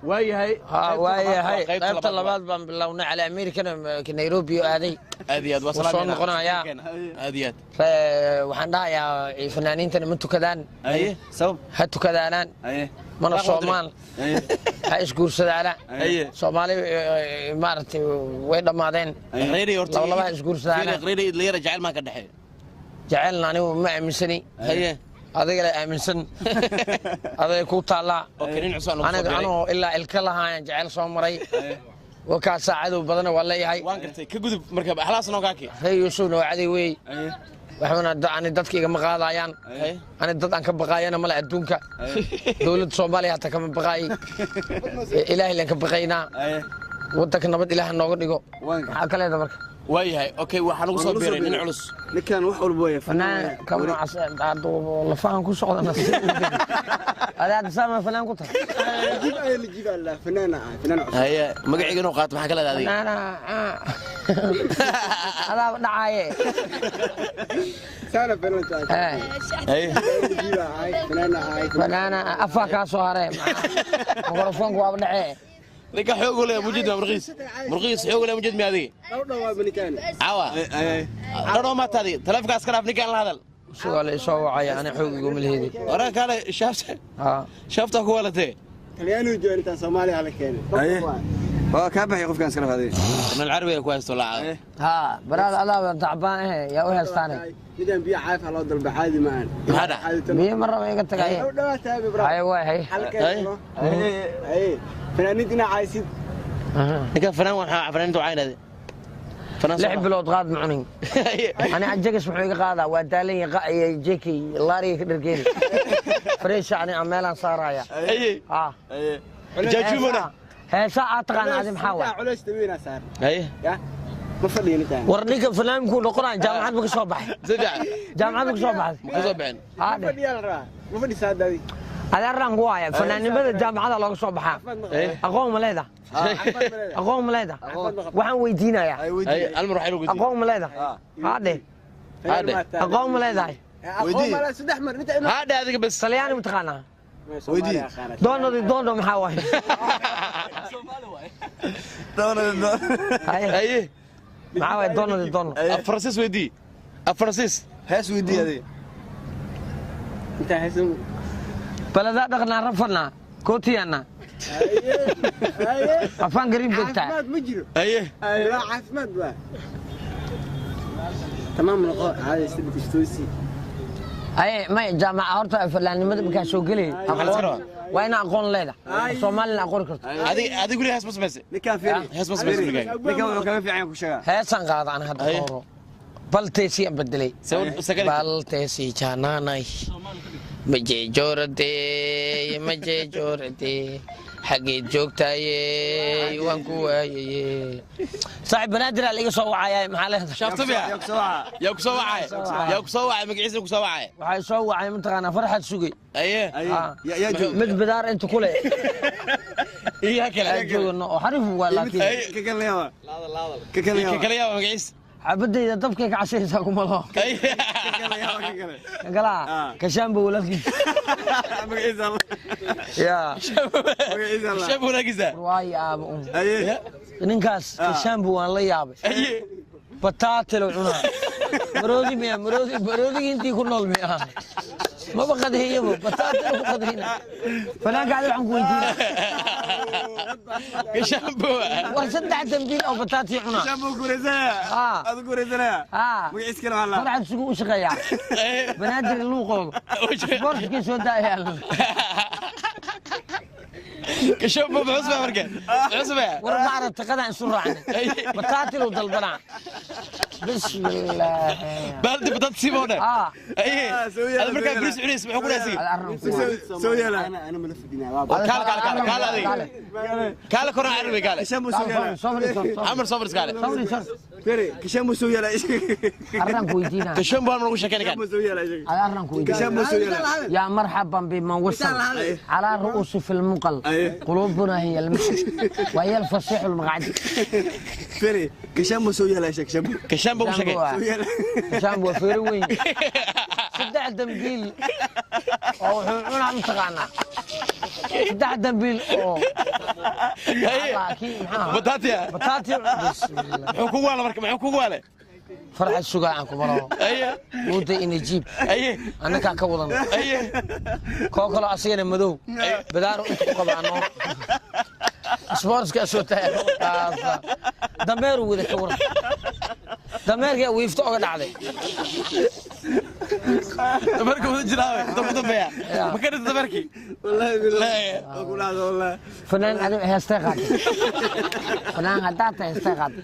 Waayahay. Waayahay, qaybta labaad baan bilownay. Cali Amerikana Nairobi oo aaday. Aad iyo aad waa Wuu soo salaameynaa. noqonayaa. Aad iyo aad. Waxaan dhahayaa fanaaniintana ma tukadaan. Haye, sabab? Ha tukadaanaan. Haye. Mana Baqo soomaan, ha isguursadaana. Haye. Soomaali maaragtay way dhammaadeen. Reeri horta. Laba laba ha isguursadaana. Reeri idlayara jacayl maa ka dhexeeyo? Jaceylna anigu ma aaminsani. Haye. Adiga la aaminsan, aday ku taallaa. Okay, nin cusub aan ugu soo Aniga biiray. anoo ilaa ilka lahaayaan jaceyl soo maray, wakaasaa cadow badana waa leeyahay. Waan gartay, ka gudub marka axlaas noo kaaki. Reer Yuusufna waa cadow wey. Waxbana ani dadka igama qaadayaan. Haye. Ani dad aan ka baqaayana male adduunka, dowladda Soomaaliya hataa kama baqaayay, Ilaahay laan ka baqaynaa. Haye. Waddanka nabad Ilaah nooga dhigo. Waan gartay. Maxaa kaleeda marka? Waayahay, okay, waxaan ugu soo biiray nin culus. Ninkan wax walba way Fanaan kama lafahan ku socdana, adaad sama fanaan ku tahay. Jib ay la jib alla fanaan ah, fanaan cusub. Haye, magaciiga inuu qaato maxaa ka leedahay adiga? Fanaana adaaba dhacaaye. Sana fanaan tahay. Haye. Jib ay fanaan ay. Fanaana afaa kaa soo haree, mikrofoonka waaba dhacee. Ninka xoog u leeyahay mujid, waa murqiis, murqiis xoog u leeyahay mujid mi adiga. Dhaw dhaw ninkan. Caawa Haye. dhadhoo maata adiga taleefonkaas ka dhaaf, ninkaan la hadal. Isagoo la isoo wacaya, ani xoog iguma lehedi. Waraa kaale shaafta. Haa. Shaafta ku walatee. Talyaanigu jooga inta Soomaaliya la keenay. Haye. Waa kaa baxay qofkaan iska rafaaday. Nal carabiga ku haysto lacag. Haa baraad, adaaba tacbaan eh, yaa u heystaane. Midaan biyo caaf loo dalba caadi ma aan. Maxaa dhac? Biyo ma raba, iga tagaye. Dhaw dhaw tahay bro. Haye, waay, haye. Halkan. Haye. Fanaaniinta ina caysid. Ninka fanaan waxaa fanaaniinta caynade fanaan. 6 bilood qaad ma cunin ani. Ajagas muxuu iga qaadaa? Waa daalan yahay jeki laariga ka dhargeeni freesha ani aan meelaan saaraya. Haye. Haa. Haye. Jaajumona. Heesa aad taqaan adi maxaa waay? Culays tawiina saar. Haye. Ya. Ma fadhiyin intaan. War ninka fanaaninkuu noqonaya jaamacad ma ka soo baxay? Si fiican. Jaamacad ma ka soo baxday? Ma soo bixin. Haa Ma dheh. fadhiyaa la rabaa. Ma fadhisaa daadi. Adeeraan ku haya, fanaannimada jaamacada looga soo baxaa. Aqoon ma leedaha? Aqoon ma leedaha? Waxaan weydiinayaa. Haye, almar waxay lagu Aqoon ma leedahay? Haa dheh. Haadhe. Aqoon ma leedahay? Aqoon ma leedahay saddex mar inta Haadhe adiga bas. Talyaani ma taqaanaa? Weydii. Doonadi doondo maxaa waaye? Haye. Haye. Maxaa waaye doonadi doondo? Af Faransiis weydii, af Faransiis. Hees weydii adiga. Inta haysan. Baladaa dhaqnaa rafanaa kootiyaana. Haye. Afaan gariib joogtaa. Caafimaad ma jiro. Haye. Waa caafimaad waa. Tamaam noqo caadi isla istoosi. Haye, may jaamaca horta fanaannimada markaa soo gelay aqoon waa ina aqoon leedahay, Soomaalina aqoon karto. Adiga adiga guriga hees ma samaysay? Ninkaan fiiri. Hees ma samaysay gurigaaga? Ninkaan wuxuu kaga fiican yahay ku sheegaa. Heesaan qaada aan hadda. Haye. Horo balteesii aan bedelay. Sakali. Balteesii jaanaanay majeejoorade majeejoorade xaggeed joogtaaye waan ku waayaye saaxiib Banaadir aa laiga soo wacayaa, maxaa leedahay? Shaafta miya? Yaa ku soo waca. Yaa ku soo wacay? Yaa ku soo wacay? Magaciisa ku soo wacay? Waxay soo wacay mataqaanaa Farxad Sugey. Haye. Haye. Ah. Yaa joog. Mid bidaar inta ku leh. Iyo kale. Joogano oo xariif waa laakiin. Haye. Ka kale yaaba. Ka kale ka yaaba. kale yaaba magaciisa? Xabadayda dabkay ka cashaysaa kuma laho. Haye. Ka kale yaaba, ka kale. Galaa. Ah. Kashaanba walaalkiis. Magaciisa Allah. Yaa. Magaciisa Allah. Shaaf wanaagiisa. Waa yaaba un. Haye. Ninkaas kashaanba waan la yaabay. Haye. Bataatilo cunaa, maroodi miya? Maroodi maroodigii intii ku nool miya? Maba qadhiyaba, bataatilo ku qadhina. Fanaanka adi waxaan ku weydiina. Gashaambo. War 3 dambiil oo bataati cunaa. Shampoo guuraysanaya. Ah. Aad guuraysanaya. Haa. Magaciisa kale waxaa la. Farxad Sugu u shaqeeyaa Banaadir luuqooda boorskii soo daayaa. Gashaambo muxuu sameeyaa marka? Muxuu sameeyaa? War ma aragta qadaan isu raacnay, bataatilu dalbanaa, bismillaah. Baaldi batata sii dheer. Aa. Haye. Soo yeela, Ada markaa soo bariis cunaysa muxuu ku dhahay? Soo yeela. Ana ma la fadhinaa waa. Kaale kaale kaale kaale adiga. Kaale koraan carabi kaale. Shampoo soo yeela. Soo fadhiiso. Amar soo fadhiis kaale. Soo fadhiiso. Fiiri, kashaambo soo yeela. Arran ku weydiinaa. Gashaambo aan lagu sheekeyn kan. Kashaambo soo yeela. Arran ku weydiinaa. Kashaambo soo yeela. يا مرحبا بمن وصل على الرؤوس في المقل. أيه. قلوبنا هي المشي وهي الفصيح المقعد. Fiiri, kashaambo soo yeela, sheeg shampoo. Gashaambo u sheekay. Soo yeela. شامبو فيروين. Saddex dambiil oo wuxuu cunaa mataqaanaa, 3 dambiil oo kii maxaa ahaa? Bataatiya. Bataati, bismillah. Muxuu kugu waala marka? Muxuu kugu waale? Farxad sugaa aan ku maro. Aye. Muuda inajiib. Aye. Annagaa ka wadan. Aye. Koo kaloo asigana madow badaaro inta ku qabaano isboortska soo taago, dameeru wada ka waran, dameerkaa wiifto oga dhacday. Dameerka wada jiraawe inta ku dambeeya ma ka dhinta dameerkii? Wallahi billahi oo ku dhacdo wallahi. Fanaan adig heestay qaatay, fanaan haddaad tahay heestay qaatay,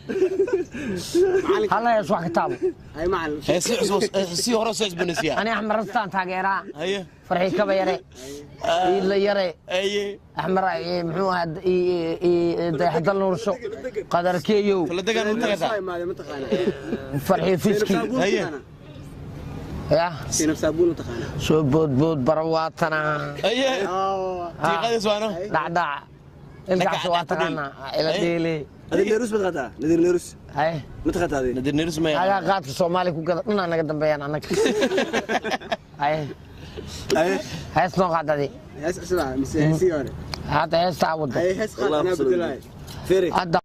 halla hees wax ka taabo. Ay macallin. Heesii cusub, heesii hore soo cusboonaysiiya. Ani Axmed Rastaan taageeraa. Haye. Farxii Kaba Yare, Iidla Yare. Aye. Axmed muxuu ahaa, Dayaxdal Nuursho, Qadarkeeyow. Faladegaan u tagaysaa. Soo imaade ma taqaanaa? Farxii Fiski. Haye. Ya. Sinab saabuun ma taqaanaa? Soo boodbood barawaatana. Aye, tiiqadiis waano. Dhacdhac ilkaas waa taqaanaa, ila dheele. Nadir Neerus ma taqaantaa? Nadir Neerus Haye. ma taqaantaa adiga? Nadir Neerus ma Agaa qaadka Soomaaliya ku gada dhanaa naga dambeeyaan annaga. Haye. Haye. Hees noo qaadadi. Hees cusub ah mise heesii hore? Hadda heestaa wado. Ay, hees qaad, anaa bedelaayo. Firi. Hadda.